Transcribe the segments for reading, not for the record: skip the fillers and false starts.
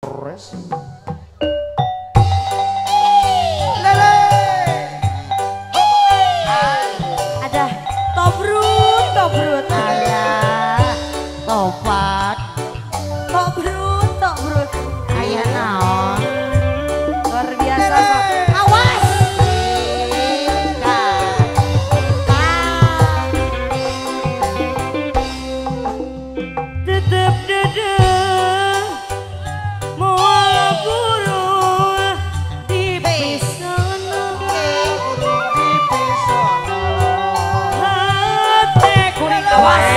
Torres. Ada tobrut, tobrut, ada topat, tobrut, tobrut. Ayah naon? Luar biasa. Awas. Tetep dede moal buru di pisono, di pisono. Hate kuring awas.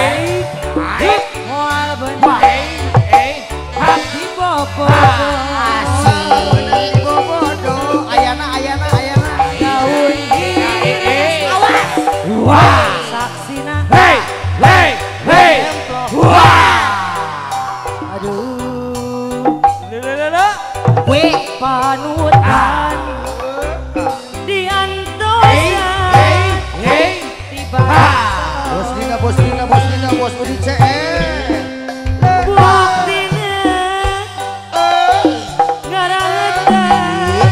Moal bener di bobo. Asik bobodo. Ayana ayana ayana. Daun giris awas. Wah. Saksina. Hey hey hey. Wah. Aduh. We panutan diantosan tiba. Bos Dina, bos Dina, bos Dina, bos Udi CE. Buktina ngarangetan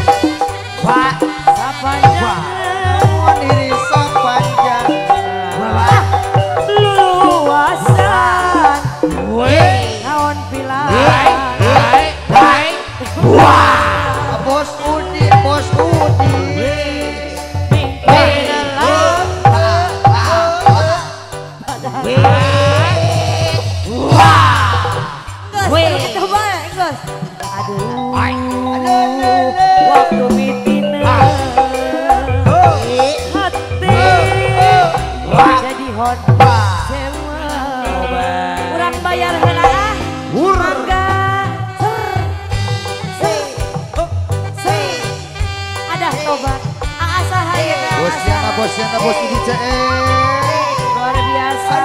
Pak sapanjang diri sapanjang luluasan naon pilan. Wah. Bos Udi, bos Udi. Aduh, waktu mitina hati jadi hot sewa. Kurang bayar heula ah. Mangga. Ada tobat. Asa hayeuna. Bos Yana, bos Yana, bos Udi CE. Luar biasa.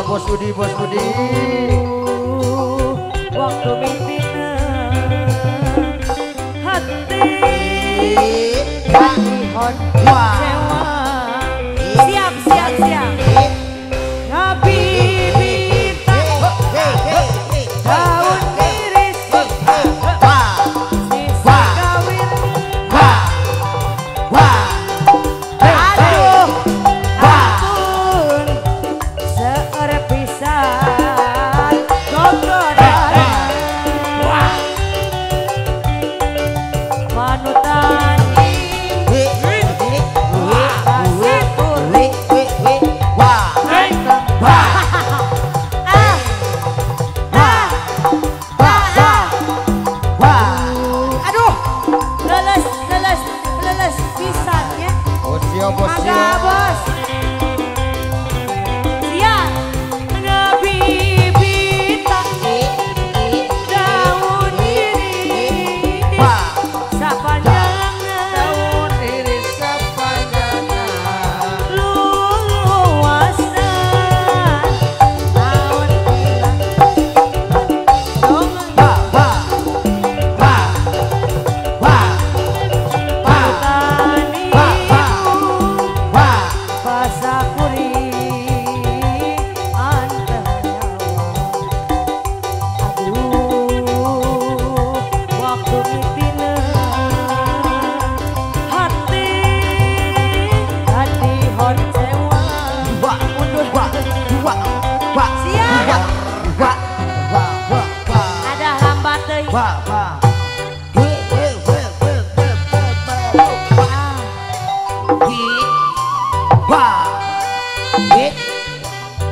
Bos Udi, bos Udi. Waktu mitina hati hot sewa. Siap siap siap. Ngabibita daun iris sisa kawin. Aduh ampun seueur pisan gogodan panutan.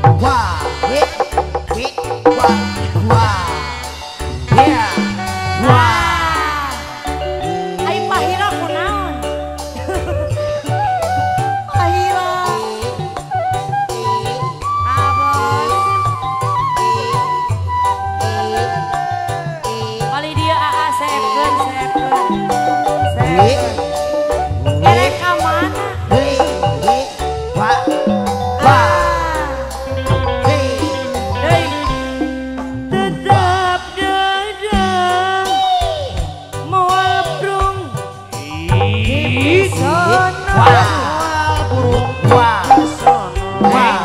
Wah, we, we, wah, wah. Ya, wah. Ai pahira kunaon? Pahira. Abos. Kali dia AA seepkeun, seepkeun. Seepkeun. Erek ka mana? We, we, wah, wah. Hey. Deui. Tetap dedeng moal brung di sono. Wah, burung, wah, wah,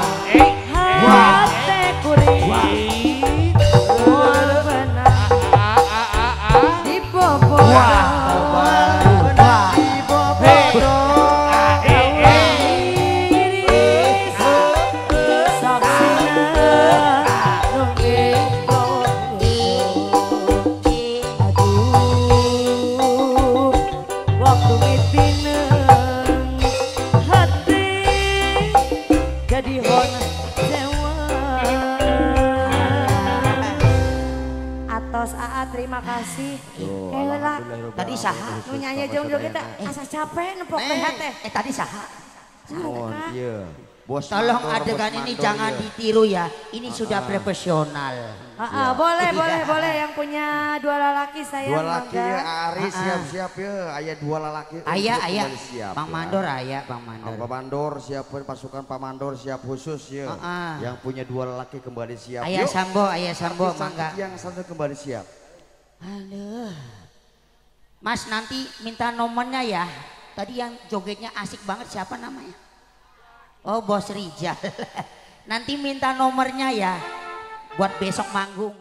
Hate kuring moal benang di bobodo. Wah, wah. Iris saksina nu Aduh, waktu mitineng hati jadi hon sewa. Atos AA terima kasih. Heula Tadi saha? nu nyanyi jeung joget teh asa capek nepok teh teh. Tadi saha? Mohon, iya. Bos Tolong mandor, adegan bos ini mandor, jangan iya. ditiru ya. Ini sudah profesional. Heeh, boleh boleh boleh yang punya dua lalaki saya Dua laki mangga. ya, Ari siap-siap ya. Aya dua lalaki. Ayah, ayah. Kembali siap, Bang ya. Mandor ayah, Bang Mandor. Pak Mandor siap, pasukan Pak Mandor siap khusus ya. Ah. Yang punya dua lelaki kembali siap. Ayah Yuk, Sambo, ayah Sambo, artis cantik mangga. Yang satu kembali siap. Aduh. Mas nanti minta nomornya ya. Tadi yang jogetnya asik banget siapa namanya? Oh, Bos Rijal. Nanti minta nomornya ya. Buat besok manggung.